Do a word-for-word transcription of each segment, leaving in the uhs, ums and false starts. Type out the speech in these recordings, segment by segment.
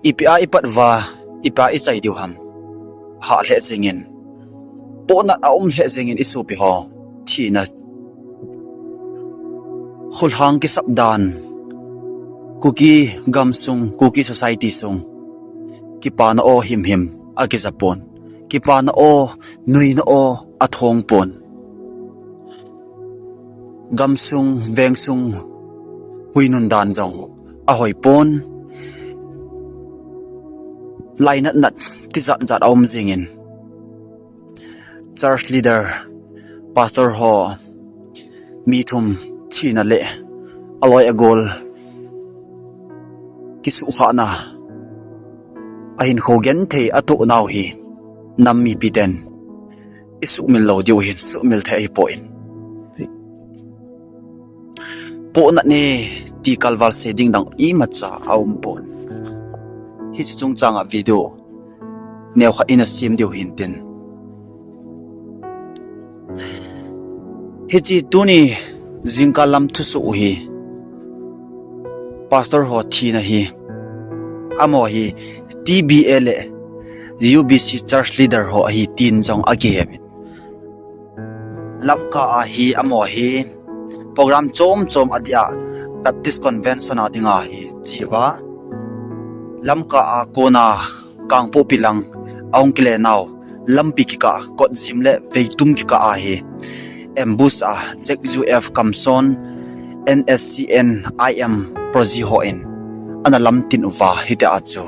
Ipi a ipat uva, ipi a ichai diu ham. Hah lheh jengin, pohnat a um lheh jengin isopi ho thina, khulhang kisap dan, Kuki gamsung, Kuki society sung, kipana aw himhim akija pon. Kipana aw, nuina aw athong pon. Gamsung, vengsung, huinun dan jong ahoi pon. Lainat nat tijat jat a um jengin, church leader, pastor ho, mi thum thina le aloi agol kisuhkhahna, ahinkho genthei atoh nau hi nam mipiten isuhmil lou diu hin, suhmil thei ahipoi. Pohnat ne ti kalval sei ding dang imacha aum pon. Hiche chungchanga video neokhat ina sem diu hintin. Hiche tuni jingkah lam thusoh u hi, pastor ho thina hi, amaho hi T B A le U B C church leader ho ahi tin jong akihemin. Lamka a hi amaho hi program chom chom adia Baptist Convention a dinga hi cheuva, Lamka a kona Kangpokpi lang ahung kile nau lampi kikah, Kotjim le Veitum kikah a hi ambush a, Z U F Kamson, N S C N I M Proji hon ana lamtin uva, hitia chu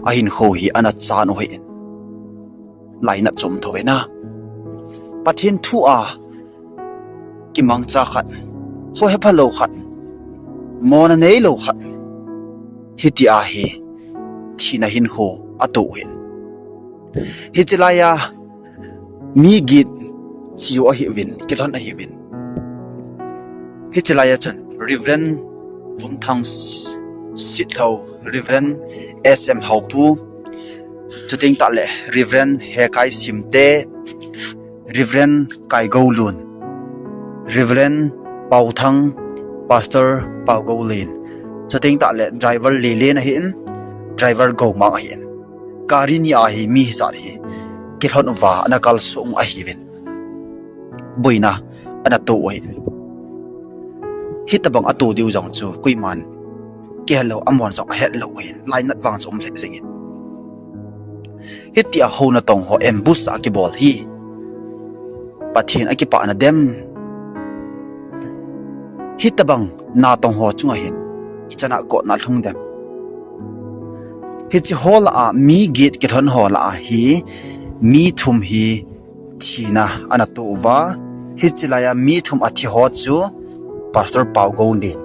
ahinkho hi ana chan u ahin. Lainat chom tho ina. Pathen thu a kimangcha khat, khohepha lou khat, mona neilou khat, hitia hi thina hinkho atoh u ahin. Hiche laiya mi get cheu ahiuvin, kilhon ahiuvin. Hiche laiya chun Reverend Vumthang Sitlhou, Reverend S M Haopu, chuteng tahle Reverend Hekai Simte, Reverend Kaigoulun, Reverend Pauthang, Pastor Paugoulin, chuteng tahle driver Lelen ahin, driver Goumang ahin. Gari ni a hi mi hijat hi kilhon uva ana kalsong u ahiuvin. Boina ana to u ahin. Hitobang ato diu jong chu koiman kihelou, amahon jong ahetlou u ahin, lainat vang chu um lheh jengin. Hitia hou natong ho ambush a kibol hi Pathen akipah nadem? Hitobang natong ho chunga hin ichan a gotna lhung dem? Hiche ho lah a, mi get kilhon ho lah a hi mi thum hi thina ana to uva. Hiche laiya mi thum athi ho chu Pastor Paugoulin,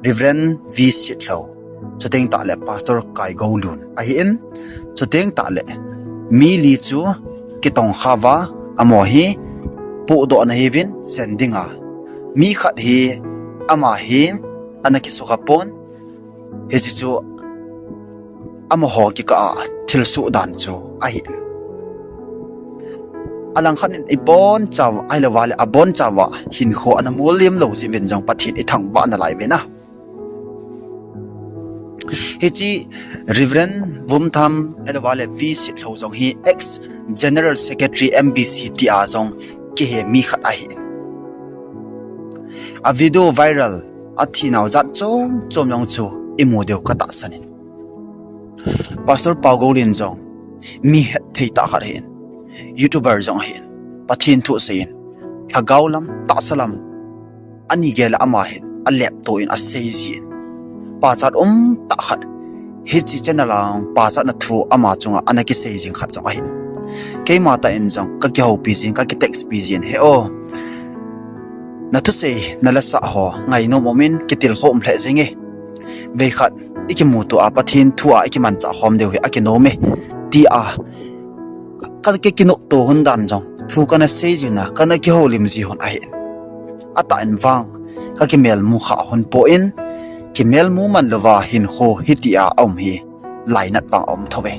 Reverend V Sitlhou, chuteng tahle Pastor Kaigoulun ahin, chuteng tahle mi li chu kitongkha uva, amaho hi pohdoh ana hiuvin, chen dinga. Mi khat hi, ama hi ana kisukha pon, hiche chu amaho kikah a thilsoh dan chu ahin. Alangkhat in ibonchauva, ahilouva le abonchauva hinkho ana molhem lou jeh uvin jong Pathen ithangvah nalai uve na. Hiche Reverend Vumthang ahilouva le V Sitlhou jong hi ex General Secretary M B C tia jong kihe mi khat ahin. A video viral, athinau jat chom chom jong chu imu diu katahsan in. Pastor Paugoulin jong mi hetthei tah khat ahin, YouTuber jong ahin, Pathen thu aseiyin, lhagao lam, tahsa lam, ani gel a ama hin aleptoh in aseijin, pachat umtah khat, hiche channel a pachatna thu ama chunga ana kisei jing khat jong ahin. Keima tah in jong kakihoupi jin, kakitext pi jin, he o, nathusei nalasa ho ngainom umin kitilkhou um lheh jenge. Veikhat ikimuto a Pathen thu a ikimanchah khom diu hi akinome, tia kakinopto hon dan jong thu kana seijin a, kana kihoulim ji hon ahin. Atah in vang kakimelmu kha hon poi, kimelmu man louva hinkho hitia aum hi lainat vang aum thouve.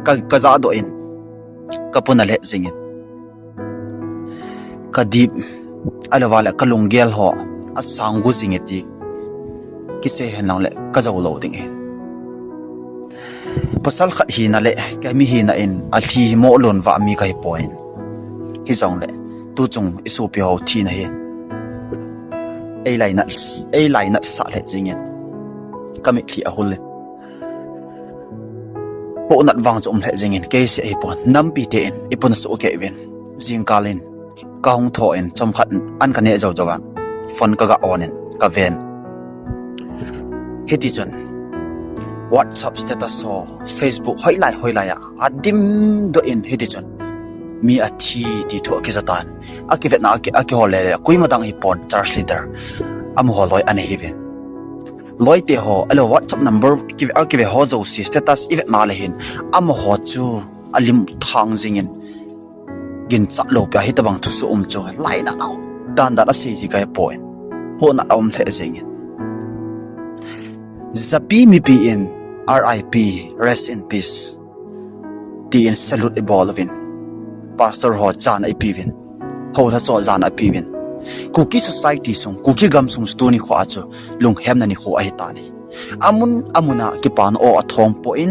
Ka, kajadoh in, kapuna lheh jingin, kadip, ahilouva le kalunggel ho asang gu jinge ti Isei hen lang le kajou lou ding ahi. Pasal khat hina le kami hina in alhi hi moh lon va mi kahi poi. Hijongle tuchung isopi ho thina hi eilainat, eilainat sah lheh jingin, kamitlhi ahul in. Pohnat vang chu um lheh jingin, keise ahipon, nampi te in ipon soh kei uvin. Jingkal in kahung thou in chomkhat an kaneh jou jou a, phone kaga on in kaven. Hitichun WhatsApp status ho, Facebook hoilai hoilai a adim doh in, hitichun mi athi ti thu akija tan. Akivetna a ki, akihol le le, koima dang hipon, church leader amaho loi ana hiuvin. Loite ho, ahilou WhatsApp number ki, akive ho jouse status ivetna le hin, amaho chu alim thang jingin, ginchat lou pia hitabang thusoh um chu lainat dan dan asei ji kahi poi. Pohnat aum lheh jingin. Japi mipi in R I P, rest in peace, tin salute ibol uvin. Pastor ho chan a ipi uvin. Houlhacha jana ipi uvin. Kuki society sung, Kuki gamsung chu tuni khoa chu lunghemna nikho ahitan ahi. Amun amuna kipana o athong poi,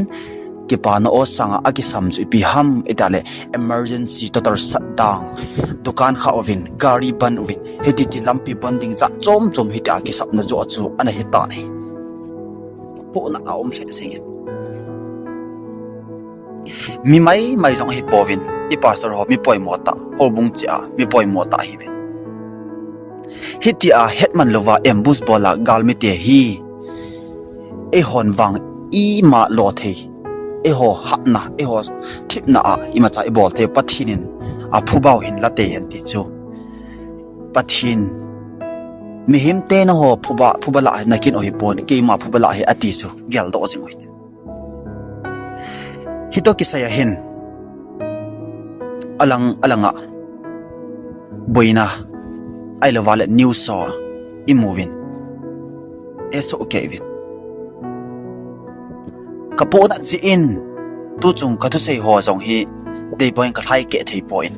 kipana o sanga akisam chu ipi ham itile emergency, total shutdown, dukan kha uvin, gari ban uvin, hiti ti lampi ban ding jat chom chom hiti a kisapna jo chu ana hitan ahi. Pohnat aum lheh jingin. Mi maimai jong ahipouvin, i pastor ho mi poimo tah, houbung cheh a mi poimo tah ahiuvin. Hitia hetman louva ambush bol a galmite hi eihon vang ima lo thei, eiho hatna, eiho thepna a imacha ibol thei, Pathen in aphuba u hin la tei hen ti chu. Pathen, mihemte nangho phuba, phuba lah a nakin u hipon, keima phuba lah ahi ati chu geldoh jing u hite. Hitoh kisai a hin alang alanga boina ahilouva le news ho imu uvin, eisoh kei uvin. Kapohnat jeh in tuchung kathusei ho jong hi deibang in kalhai keh thei poi.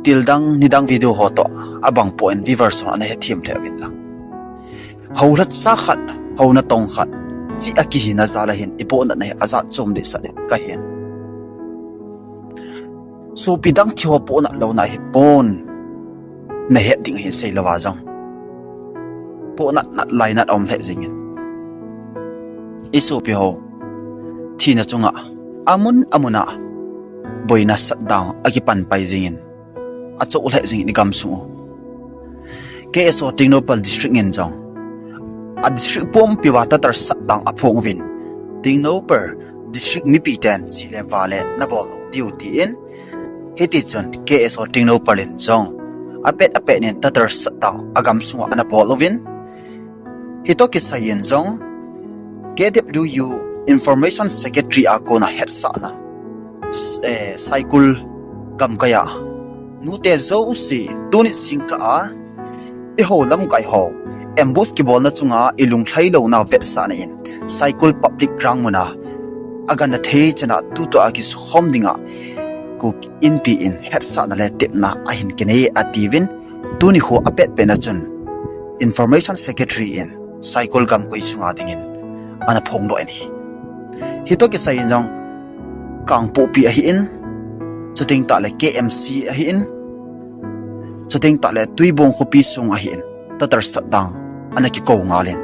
Tildang nidang video ho toh abang poi, viewers hon ana hethem lheh uvin lang. Houlhacha khat, houna tong khat, cheh a kihina jal a hin ipohnatna hi ajat chom dehset in kahen. Sopi dang thi ho pohnat louna hipon, nahet ding ahin seilouva jong. Pohnat nat lainat aum lheh jingin. Isopi ho thina chunga amun amuna boina shutdown akipan pai jingin, achoh lheh jingin igamsung u. K S O Tengnoupal District in jong a district pumpi uva total shutdown aphong uvin, Tengnoupal District mipiten chele vale nabol lou diu tin, hitichun K S O Tengnoupal in jong apet apet in total shutdown agamsung uva ana bol uvin, hitoh kisai in jong K W U Information Secretary a kona hetsahna, eh, Saikul gamkai a nute jouse tuni jingkah a eiho lamkai ho ambush kibolna chunga ilunglhai louna vetsahna in Saikul Public Ground muna agangthei chan a tutua kisukhom dinga Kuki Inpi in hetsahna le tepna ahin kinei atiuvin, tuni kho apet petna chun Information Secretary in Saikul gamkai chunga dingin ana phongdoh in ahi. Hitoh kisai in jong Kangpokpi ahin, chuteng tahle K M C ahin, chuteng tahle Tuibong khopi sung ahin, total shutdown ana kikou ngal in.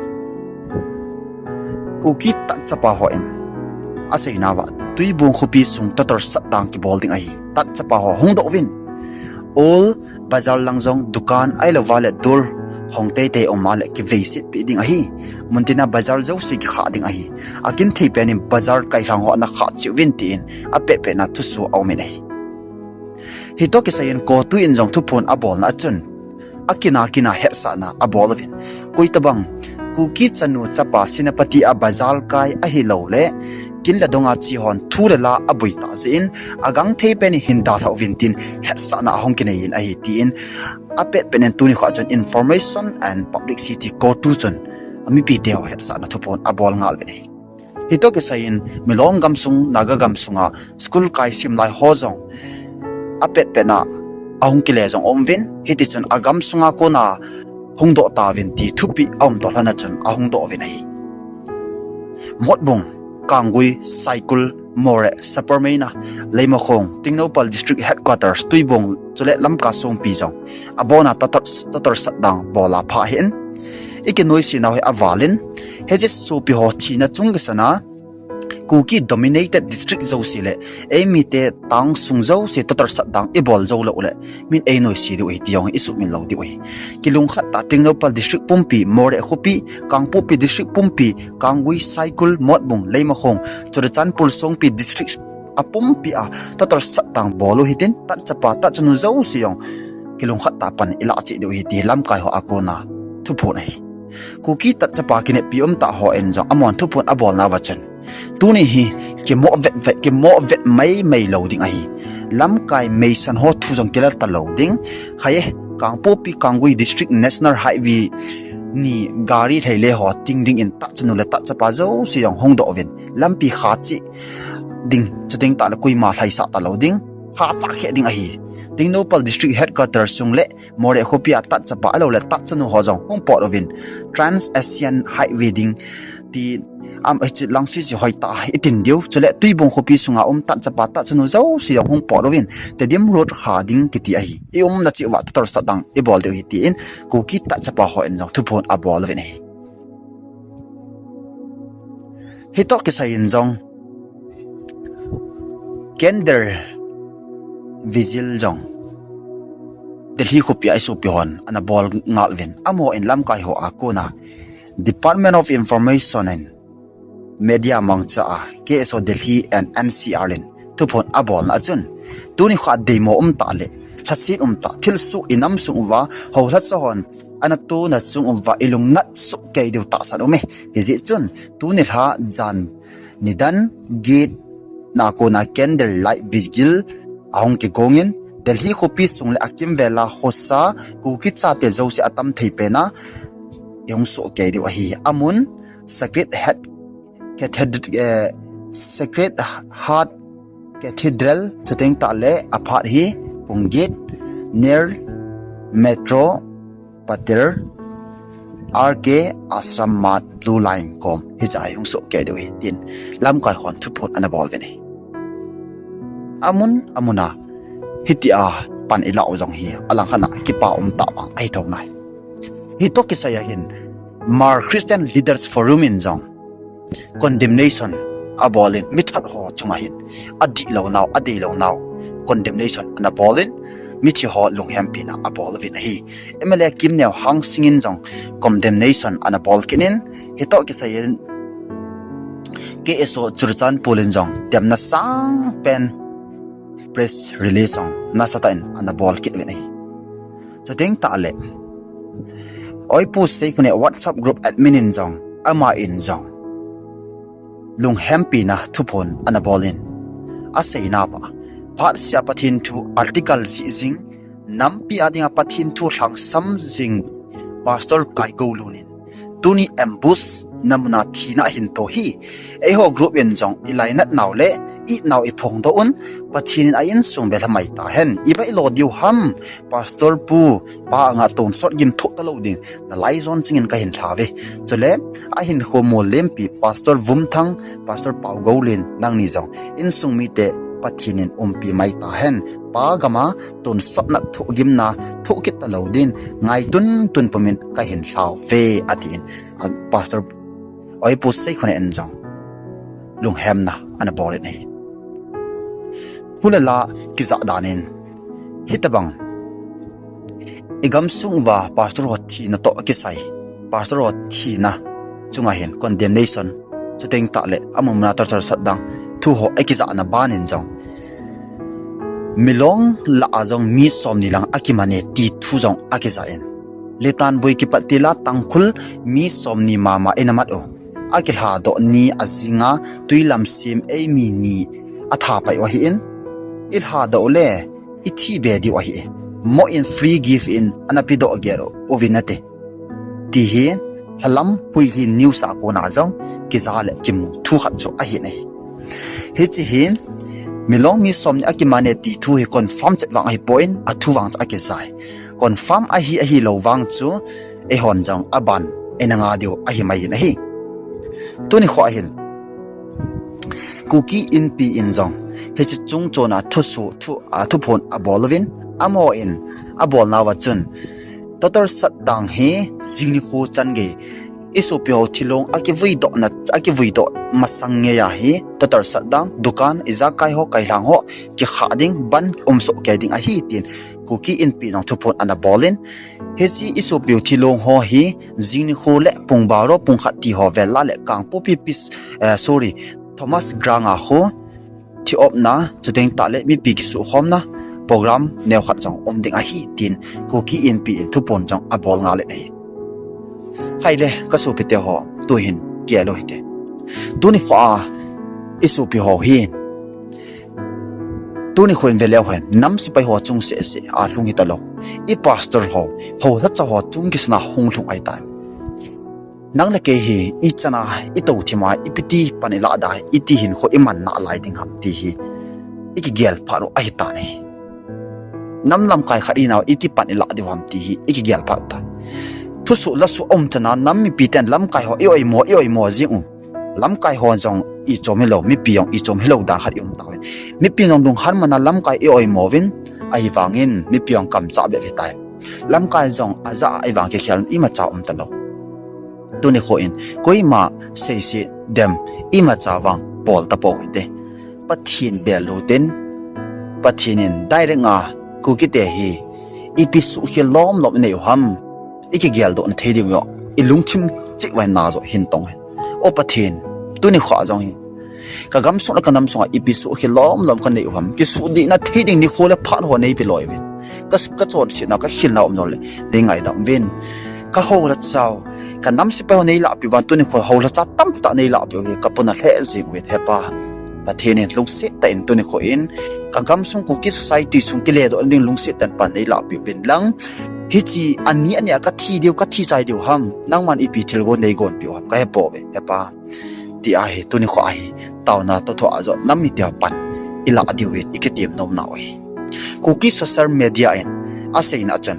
Kuki tatchapa hon aseinauva Tuibong khopi sung total shutdown kibol ding ahi, tatchapa ho hungdoh uvin. All bazar lang jong dukan ahilouva le dol hong teitei um a le kiveisetpeh ding ahi. Muntina bazar jouse kikhah ding ahi. Akinthei pen in bazar kailhang ho ana khah cheh uvin tin apet petna thusoh aumin ahi. Hitoh kisai in CoTU in jong thuphon abolna a chun akina kina hetsahna abol uvin. Koitabang Kuki chanu chapa Senapati a bazar kai ahiloule kin le donga che hon thu le la aboi tah jeh in agangthei pen in hin dalhah uvin tin hetsahna ahung kinei in ahi tin apet pet in tuni kho chun Information and Publicity CoTU chun amipite ho hetsahna thuphon abol ngal uvin ahi. Hitoh kisai in Milong gamsung, Naga gamsunga school kai simlai ho jong apet petna ahung kile jong aum uvin, hitichun agamsunga kona hung doh tauvin ti thupi aum toh lhon a chun ahung doh uvin ahi. Motbung, Kanggui, Saikul, Moreh, Sapermeina, Leimakhong, Tengnoupal District Headquarters, Tuibong, chule Lamka Songpi jong abona total, total shutdown bol a pha ahin. I kinoise nau hi aval in, hiche sopi ho thina chung kisana, Kuki dominated district jouse le, eimite town sung jouse total shutdown i bol jou lou le, min ei noise diu ahi ti jong i sumil lou diu ahi. Kilungkhat tah Tengnoupal District pumpi, Moreh khopi, Kangpokpi District pumpi, Kanggui, Saikul, Motbung, Leimakhong, Churachandpur Songpi District apumpi a total shutdown bol u hitin, tatchapa, tatchanu jouse jong kilungkhat tah pan i lah cheh diu ahi ti lamkai ho a kona thuphon ahi. Kuki tatchapa kinepi um tah hon jong amahon thuphon abol nauva chun, tuni hi kimoh vet vet, kimoh vet mai mai lou ding ahi. Lamkai meisan ho thu jong kila talou ding. Khaye, Kangpokpi Kanggui District National Highway ni gari lheile ho ting ding in tatchanu le tatchapa jouse jong hung doh uvin, lampi kha cheh ding, chuteng tah le koima lhaisah talou ding, kha chah khe ding ahi. Tengnoupal District Headquarters sung le Moreh khopi a tatchapa ahilou le tatchanu ho jong hung pot uvin, Trans Asian Highway ding ti, am, hiche lang sisi hoitah a i tin diu. Chule Tuibong khopi sunga um tatchapa tatchanu jouse jong hung pot uvin, Tedim Road kha ding kiti ahi. I umna cheh uva total shutdown i bol diu ahi tin, Kuki tatchapa hon jong thuphon abol uvin ahi. Hitoh kisai in jong, candle vigil jong Delhi khopi a i sopi hon ana bol ngal uvin, amahon lamkai ho a kona Department of Information and Media mangcha a K S O Delhi and N C R in thuphon abolna a chun, tuni kho a deimo um tah le lhaset um tah, thilsoh i nam sung uva houlhacha hon ana tona chung uva i lungnat soh kei diu tahsan um e. Hijeh chun, tuni lha jan nidan get na kona candle light vigil ahung kigong in, Delhi khopi sung le akimvel a khosa Kuki chate jouse atam thei pen a i hung soh kei diu ahi. Amun Sacred Heart Cathedral, eh, Sacred Heart Cathedral, chuteng tah le aphat hi pung get near Metro Patel R K Ashram Mart Blue Line kom hiche a i hung soh kei diu ahi tin lamkai hon thuphon ana bol uvin ahi. Amun, amun a hitia pan i lah u jong hi alangkhat a kipa um tah vang ahi thou nai. Hitoh kisai a hin Hmar Christian Leaders Forum in jong condemnation abol in, mithat ho chunga hin adihlou nau, adeilou nau condemnation ana bol in, mithi ho lunghempina abol uvin ahi. M L A Kimneo Hangsing in jong condemnation ana bol kit in, hitoh kisai in K S O Churachandpur in jong demna sangpen press release jong nasatah in ana bol kit uvin ahi. Chuteng tah le, Oipu Seikhone WhatsApp group admin in jong, ama in jong lunghempina thuphon ana bol in, aseina uva, phatseh a Pathen thu article jih jing, nampi a dinga Pathen thu lhangsam jing Pastor Kaigoulun in, tuni ambush na muna thina ahin to hi, eiho group in jong i lainat nau le i nau i phongdoh un, Pathen in a insung velha mai tahen, i bailo diu ham, Pastor pu, pa anga tonsot gim thoh talou ding, nalai jon chingin kahin lha uve. Chule, ahinkho mol lempi, Pastor Vumthang, Pastor Paugoulen, nangni jong insung mite Pathen in umpi mai tahen, pa gama tonsotna thohgimna thoh kit talou din, ngaitun tun pumin kahin lha uve, atin, a, Pastor Oipu Seikhone in jong lunghemna ana bol in ahi. Thu le la kijah dan in, hitobang i gamsung uva Pastor ho thina toh kisai, Pastor ho thina chunga hin condemnation, chuteng tah le amun muna torture sot dang thu ho akijahna ban in jong, Milong lah a jong mi somni lang akimane ti thu jong akijah in, Litanbui kipat til a Tangkhul mi somni mama ina mat u, akilhadoh ni ajinga Tuilamsim eimi ni athapai u ahin, ilhadoh le ithi be diu ahi, moh in free gift in ana pedoh gel uvin ate, ti hi lhalam hui hi news a kona jong kija le kimu thu khat chu ahi nai. Hiche hin Milong mi somni akimane ti thu hi confirm chet vang ahipoi, athu vang chu akijai. Confirm ahi, ahilou vang chu eihon jong aban eina nga diu ahi mai in ahi. Tuni kho ahin Kuki Inpi in jong hiche chung chon a thusu, thu, a thuphon abol uvin, amaho in abolnauva chun total shutdown hi jing nikho chan gei isopi ho thilong akivui doh na, akivui doh masang ngei a hi total shutdown, dukan, ijakai ho, kailhang ho kikha ding, ban umsoh kei ding ahi tin Kuki Inpi in jong thuphon ana bol in, hiche isopi ho thilong ho hi jing nikho le pung baro pung khat ti ho vel a le Kangpokpi Peace, eh, sorry, Thomas Ground a khu thi opna, chuteng tah le mipi kisukhomna program neokhat jong um ding ahi tin Kuki Inpi in thuphon jong abol ngal in ahi. Khai le ka sopite ho, tuhin gel u hite. Tuni kho a isopi ho hi, tuni kho in veleu hen, nam sepai ho chung seh seh a lhung hita lou, i pastor ho, houlhacha ho chung kisana hung lhung ahitai. Nang le kei hi ichan a, itou thim a, ipi ti pan ilah da, iti hinkho iman nalai ding ham ti hi ikigel phat u ahitan ahi. Nam lamkai khat inau iti pan ilah diu ham ti hi ikigel phat u tan. Thusoh lasoh um chan a nam mipi ten lamkai ho i-oimo, i-oimo jing u. Lamkai ho jong ichom hilou, mipi jong ichom hilou dan khat i um tauvin. Mipi jong lunghan man a lamkai i-oimo uvin, ahivangin mipi jong kamcha bep hitai. Lamkai jong ajah a ahivang kikhel imacha um talou. Tuni kho in koima seiset dem imacha vang bol tapou hite. Pathen bel u hitin, Pathen in direct a Kukite hi ipi suhkhel lomlom inei u ham, ikigeldoh na thei diu jong ilungthim cheh uva na jong hin tong hen. O Pathen, tuni kho jong hi ka gamsung le ka namsung a ipi suhkhel lomlom kanei u ham, kisuhdih na thei ding nikho le phat ho neipe loi uvin. Ka, ka chonsetna, ka khelna um jong le nei ngaidam uvin. Ka houlhacha u, ka nam sepai ho neilahpeh uva tuni kho houlhacha tamtah neilahpeh u hi ka puna lheh jing uvin He Pa. Pathen in lungset tah in tuni kho in ka gamsung Kuki society sung kiledoh ding lungset tah in pan neilahpeh uvin lang, hiche ani ani a ka thi diu, ka thi chai diu ham, nangman ipi thilgon neigonpeh u ham ka hepouve He Pa. Ti ahi, tuni kho ahi, taona toh thoh a jong nam mite ho pan ilah diuvin ikitem nom nau ahi. Kuki social media in aseina chun,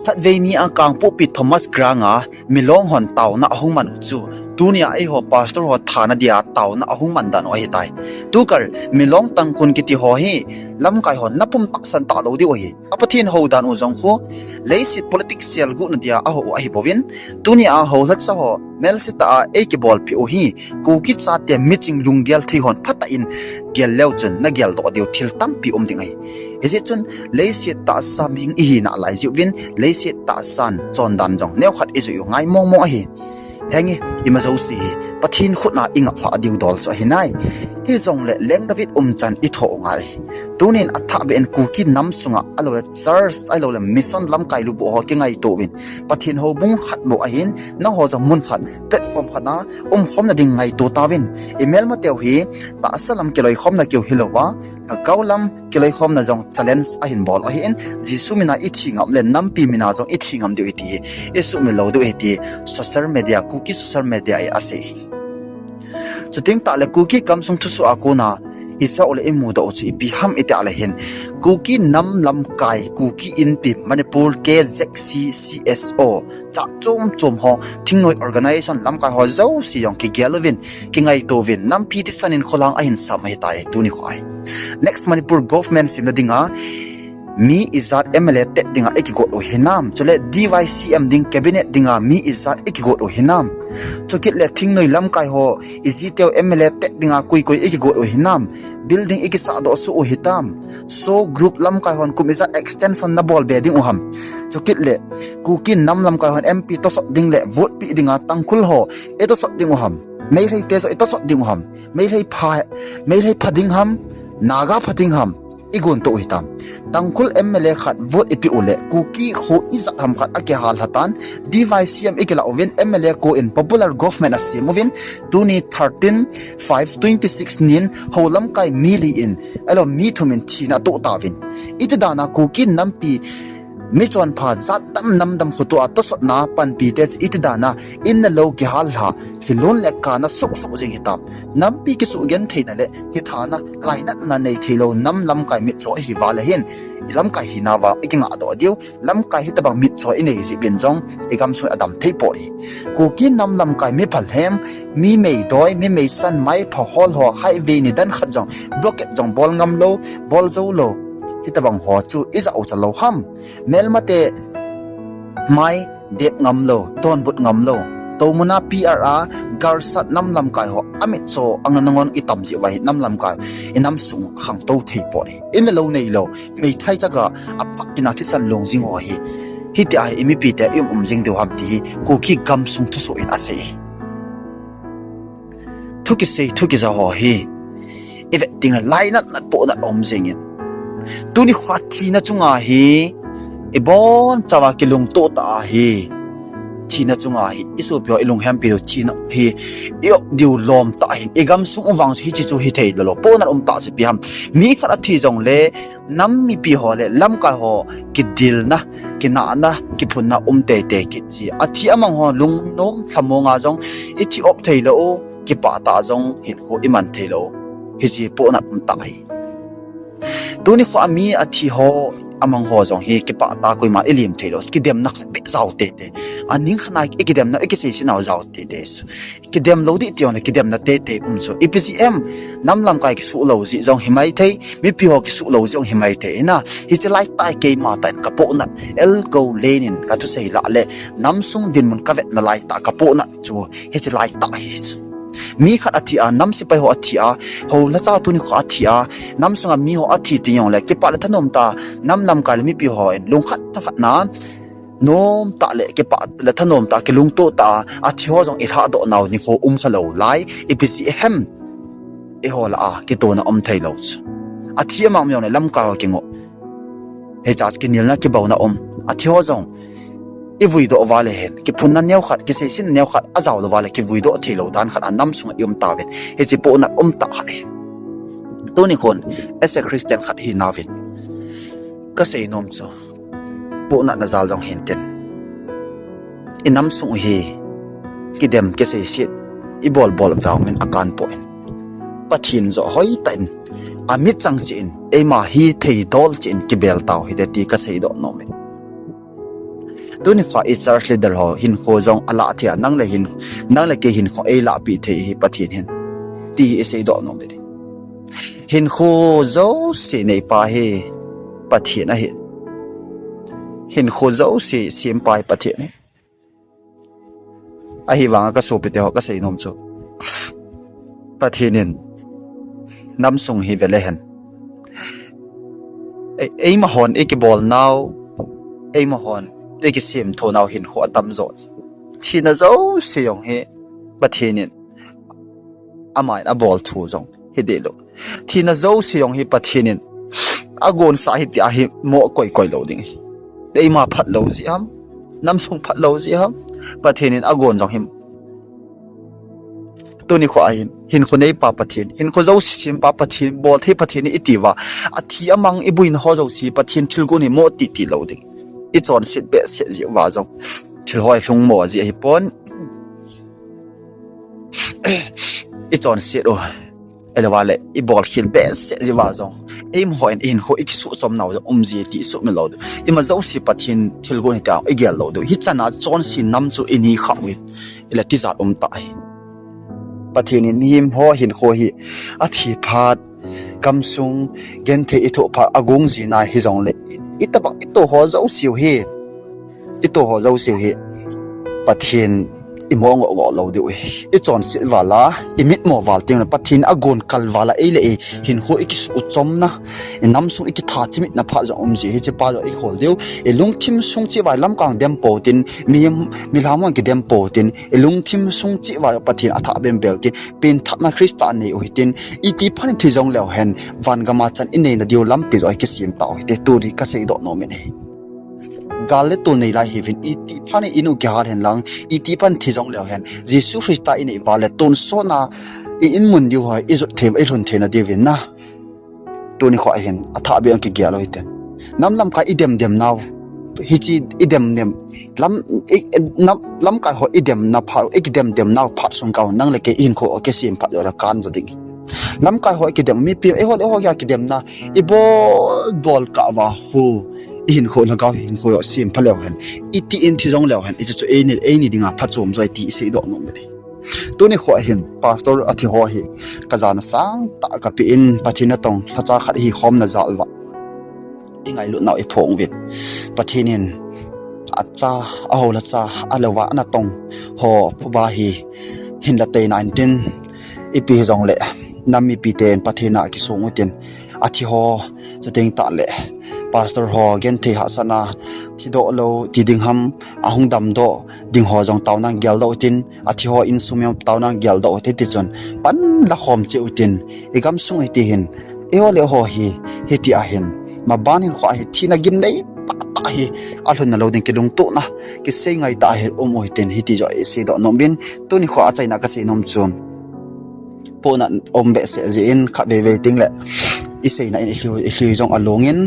khatvei ni a Kangpokpi Thomas Ground a Milong hon taona ahung man u chu, tunia eiho pastor ho thana dia taona ahung man dan u ahitai. Tukal Milong Tangkhul kiti ho hi lamkai hon napum tahsan talou diu ahi. A Pathen houdan u jong khu leiset politics selguh na dia ahou u ahibouvin, tunia houlhacha ho melsetah a eikibolpeh u hi Kuki chate miching lunggel thei hon phatah in gel leu chun nageldoh diu thil tampi um ding ahi. Hijeh chun leiset tahsa mihing ihi nalai jeh uvin, leiset tahsan chondan jong neokhat ijui u ngai mongmong ahi. Henge, ima jouse hi Pathen khut a ingap lhah diu dol chu ahi nai. Hijongle leng David umchan ithoh u ngai. Tunin athahbeh in Kuki nam sunga ahiloule church ahiloule mission lamkai lubuh ho kingaito uvin, Pathen houbung khat bou ahin, nangho jong mun khat, platform khat a umkhomna ding ngaito tauvin. Imelmateu hi tahsa lam kiloikhomna keu hilouva, lhagao lam kiloikhomna jong challenge ahin bol u ahin, Jesu mina ithi ngam le nampi mina jong ithi ngam diu ahi ti hi isuhmil lou diu ahi ti social media, Kuki social media in asei. Chuteng tahle Kuki gamsung thusoh a kona ijaule imudoh u chu ipi ham iti ahile hin, Kuki nam lamkai, Kuki Inpi Manipur, K Z C, C S O, chah chom chom ho, thingnoi organization lamkai ho jouse jong kigel uvin, kingaito uvin, nampi thisan in kholhang ahin sam ahitai tuni kho ahi. Next Manipur government semna dinga mi ijat M L A tet dinga ikigot u hinam, chule D Y C M ding cabinet dinga mi ijat ikigot u hinam, chukit le thingnoi lamkai ho ijiteu M L A tet dinga koi koi ikigot u hinam, building ikisahdoh soh u hitam, SoO group lamkai hon kum ijat extension nabol be ding u ham, chukit le Kuki nam lamkai hon M P tosot ding le vote peh dinga Tangkhul ho itosot ding u ham, Meitei te joh itosot ding u ham, Meitei pha, Meitei pha ding ham, Naga pha ding ham, igontoh u hitam. Tangkhul M L A khat vote ipeh u le Kuki kho ijat ham khat akihal lhatan, D Y C M ikilah uvin M L A kou in popular government asem uvin, tuni thirteen five twenty six nin hou lamkai mi li in, ahilou mi thum in thina atoh tauvin. Iti dana Kuki nampi Michonpha jatdam namdam khoto a tosotna panpite chu iti dan a in le lou kihal lha, thilon le kana suhsuh jing hitam. Nampi kisugentheina le kithana lainatna nei theilou nam lamkai mitcho ihiuva le hin, ilamkai hinauva ikingahdoh diu, lamkai hitobang mitcho inei jeh uvin jong igamsung adam thei poi. Kuki nam lamkai mi phalhem, mi meidoi, mi meisan, maipha hol ho highway nidan khat jong blockade jong bol ngamlou, bol joulou, hitobang ho chu ijah u chalou ham? Melmate mai dep ngamlou, donbut ngamlou, toumuna P R a galsat nam lamkai ho amitcho anga nangon itam jeh uva hi nam lamkai inamsung khangtou thei poi. In le lou neilou, meithai chaga aphat tina thisan long jing ho hi, hitia hi imipite ium um jing diu ham ti hi Kuki gamsung thusoh in asei. Thu kisei thu kija ho hi ivet tengle lainatnat pohnat um jingin, tuni kho thina chunga hi ibonchauva kilungtoh tah ahi. Thina chunga hi isopi ho ilunghempi diu, thina hi iop diu lom tah ahin, igamsung uvang chu hiche chu hithei lou lou, pohnat um tah chu ipi ham? Mi khat athi jongle nam mipi ho le lamkai ho kidilna, kinahna, kiphunna um teitei kit ji. Athi amang ho lungnom lhamonga jong ithi op theilou, kipah tah jong hinkho iman theilou, hiche pohnat um tah ahi. Tuni kho a mi athi ho amang ho jong hi kipah tah koima ilim theilou, kidemna khat beh jao teitei. Aning khat a ikidemna, ikiseisetnau jao teitei. Kidem lou ding ti jongle kidemna teitei um chu ipi jeh em? Nam lamkai kisuh lou jeh jong himaithei, mipi ho kisuh lou jeh jong himaithei na. Hiche laitah keima tah in kapohnat, el gou lenin kathusei lah le namsung dinmun kavetna laitah kapohnat chu hiche laitah ahi chu. Mi khat athi a, nam sepai ho athi a, hou lhacha tuni kho athi a, namsunga mi ho athi ti jongle kipah le thanom tah, nam lamkai le mipi hon lungkhat thakhatna, nomtah le kipah le thanom tah, kilungtoh tah a athi ho jong ilhahdoh nau nikho um khalou lai, ipi jeh hem? Eiho lah a kitohna um theilou chu. Athi amang um jongle lamkai ho kingoh, hichea chu kinelna kibouna um. Athi ho jong ivuidoh uva le hin kiphunna neokhat, kiseisetna neokhat ajao louva le kivuidoh theilou dan khat a namsunga ium tauvin, hiche pohnat um tah khat ahi. Tuni khon as a Christian khat hinauvin kaseinom chu, pohnatna jal jong hintin, inamsung u hi kidem kiseiset ibolbol uva umin akanpoi. Pathen joh hoitah in, amitchang cheh in, eima hithei dol cheh in kibel tau hite ti kaseidoh nom e. Tuni kho a i church leader ho hinkho jong alah thei a, nang le hin, nang le kei hinkho eilahpeh thei hi Pathen hin, ti hi iseidoh nom e. Hinkho jouse neipa hi Pathen ahi. Hinkho jouse sempa hi Pathen ahi. Ahivanga kasopite ho kaseinom chu, Pathen in namsung hi vele hen, ei, eima hon ikibolnau, eima hon ikisemthonau hinkho atamjo. Thina jouse jong hi Pathen in, aman abol thu jong hi dehlou. Thina jouse jong hi Pathen in agonsah hitia hi mo koikoi lou ding ahi. Eima phatlou jeh ham, namsung phatlou jeh ham, Pathen in agon jong hi. Tuni kho ahin, hinkho neipa Pathen, hinkho jouse sempa Pathen, bolthei Pathen itiuva, athi amang ibuina ho jouse Pathen thilgon hi mo titi lou ding. Ichonset behseh jeh uva jong thil hoi lhung mo jeh ahipon. Ichonset u, ahilouva le ibolkhel behseh jeh uva jong, eima hon ihinkho ikisuhchomnau jong um ji ti isuhmil lou diu. Ima jouse Pathen thilgon hitia igel lou diu. Hichana chonse nam chu ini khah uvin, ile tijat umtah ahi. Pathen in mihem ho hinkho hi athi phat, gamsung genthei ithoh phat agong ji nai hijongle, itobang itoh ho jouseu hi, itoh ho jouseu hi Pathen imo ngoh ngoh lou diu ahi. Ichonset val a, imitmo val tengle Pathen agon kal val a, eile ei hinkho ikisuhchomna, inamsung ikitha chimitna phat jong um ji, hichepa jong ikhol diu. Ilungthim sung cheh uva lamkai dempou tin, mihem, milham hon kidempou tin, ilungthim sung cheh uva Pathen athah bembeu tin, penthahna Christa nei u hitin, itih phat in thi jongleu hen, vangam a chan ineina diu lampi joh hi kisem tau hite, tuni kaseidoh nom in ahi. Gal le tol nei lai hiuvin, itih phat in inu kihal hen lang, itih phat in thi jongleu hen, Jesu Christa inei uva le tonsot a i-in mun diu ho ijot thei, ilhun theina diuvin na. Tuni kho ahin, athah beh in kigel u hite. Nam lamkai idemdemnau, hichi idem nem, lam, i, nam, lamkai ho idem na pha, ikidem dem nau phat sung kau nang le kei ihinkho kisem phat jo le kan jo ding. Lamkai ho ikidem, mipi, eiho le eiho kidemna, ibol bol kah uva hu, ihinkho lhagao hinkho jo sem pha leu hen, iti in thi jong leu hen, ichu chu eini, eini dinga phachom jo iti isei doh nom e. Tuni kho hin pastor athi ho hi kajana sangtah kapeh in, Pathen natong lhacha khat ihi khomna jal uva ingailutnau iphong uvin. Pathen in acha, aho lhacha, alouva natong ho phuba hi hinla teina intin, ipi hijongle nam mipiten Pathen a kisong utin, athi ho, chuteng tahle pastor ho genthei hahsatna, thidoh lou ti ding ham, ahung damdoh ding ho jong taona geldoh utin, athi ho insung mi taona geldoh utin, tichun pan la khom cheh utin, igamsung hiti hin, eiho le eiho hi, hiti ahin, maban hinkho hi thina gimnei tahtah hi alhunna lou ding kilungtohna, kisei ngai tah hi um u hitin, hiti jo isei doh nom uvin. Tuni kho achaina kasei nom chu, pohna um behseh jeh in khatvei vei tengle iseina in ilhi, ilhi jong alongin,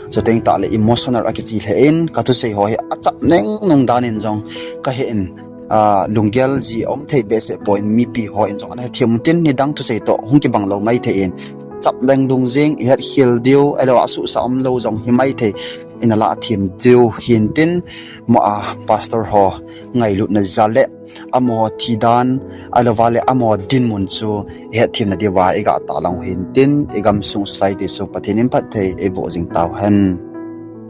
chuteng tahle emotional akichi lheh in, kathusei ho hi achap neng nung dan in jong kahe in, a, lunggel ji um thei behseh poi, mipi hon jong ana hethem utin, nidang thusei toh hung kibang lou maithei in, chap leng lung jeng, ihetkhel diu, ahilou a suhsa umlou jong hi maithei in, ala them diu hintin, mo a pastor ho ngailutna jal le amaho thidan, ahilouva le amaho dinmun chu ihetthemna diuva iga tahlang u hintin, igamsung society sung Pathen in phatthei eiboh jing tauhen.